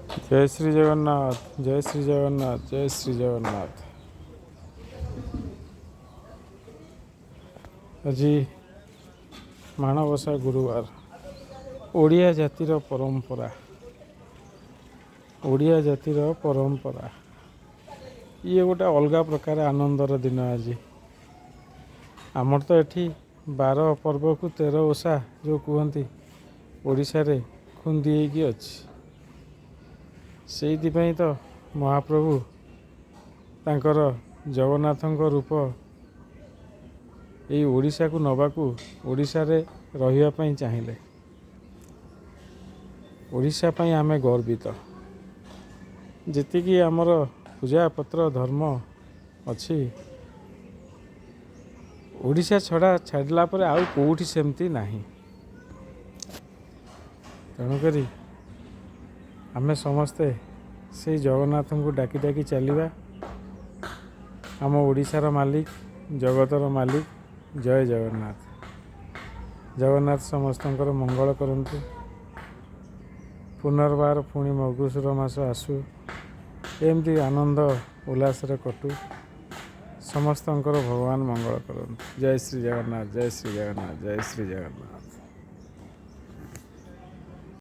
ଜୟ ଶ୍ରୀ ଜଗନ୍ନାଥ, ଜୟ ଶ୍ରୀ ଜଗନ୍ନାଥ, ଜୟ ଶ୍ରୀ ଜଗନ୍ନାଥ। ଆଜି ମାଣବସା ଗୁରୁବାର, ଓଡ଼ିଆ ଜାତିର ପରମ୍ପରା। ଓଡ଼ିଆ ଜାତିର ପରମ୍ପରା ଇଏ ଗୋଟେ ଅଲଗା ପ୍ରକାର ଆନନ୍ଦର ଦିନ ଆଜି। ଆମର ତ ଏଠି 12 ପର୍ବକୁ 13 ଓଷା ଯେଉଁ କୁହନ୍ତି, ଓଡ଼ିଶାରେ ଖୁନ୍ଦି ହେଇକି ଅଛି। ସେଇଥିପାଇଁ ତ ମହାପ୍ରଭୁ ତାଙ୍କର ଜଗନ୍ନାଥଙ୍କ ରୂପ ଏଇ ଓଡ଼ିଶାକୁ ନେବାକୁ, ଓଡ଼ିଶାରେ ରହିବା ପାଇଁ ଚାହିଁଲେ। ଓଡ଼ିଶା ପାଇଁ ଆମେ ଗର୍ବିତ। ଯେତିକି ଆମର ପୂଜାପତ୍ର ଧର୍ମ ଅଛି, ଓଡ଼ିଶା ଛଡ଼ା ଛାଡ଼ିଲା ପରେ ଆଉ କେଉଁଠି ସେମିତି ନାହିଁ। ତେଣୁକରି ଆମେ ସମସ୍ତେ ସେଇ ଜଗନ୍ନାଥଙ୍କୁ ଡାକି ଡାକି ଚାଲିବା। ଆମ ଓଡ଼ିଶାର ମାଲିକ, ଜଗତର ମାଲିକ। ଜୟ ଜଗନ୍ନାଥ। ଜଗନ୍ନାଥ ସମସ୍ତଙ୍କର ମଙ୍ଗଳ କରନ୍ତୁ। ପୁନର୍ବାର ପୁଣି ମଗୁଶୁର ମାସ ଆସୁ, ଏମିତି ଆନନ୍ଦ ଉଲ୍ଲାସରେ କଟୁ। ସମସ୍ତଙ୍କର ଭଗବାନ ମଙ୍ଗଳ କରନ୍ତୁ। ଜୟ ଶ୍ରୀ ଜଗନ୍ନାଥ, ଜୟ ଶ୍ରୀ ଜଗନ୍ନାଥ, ଜୟ ଶ୍ରୀ ଜଗନ୍ନାଥ।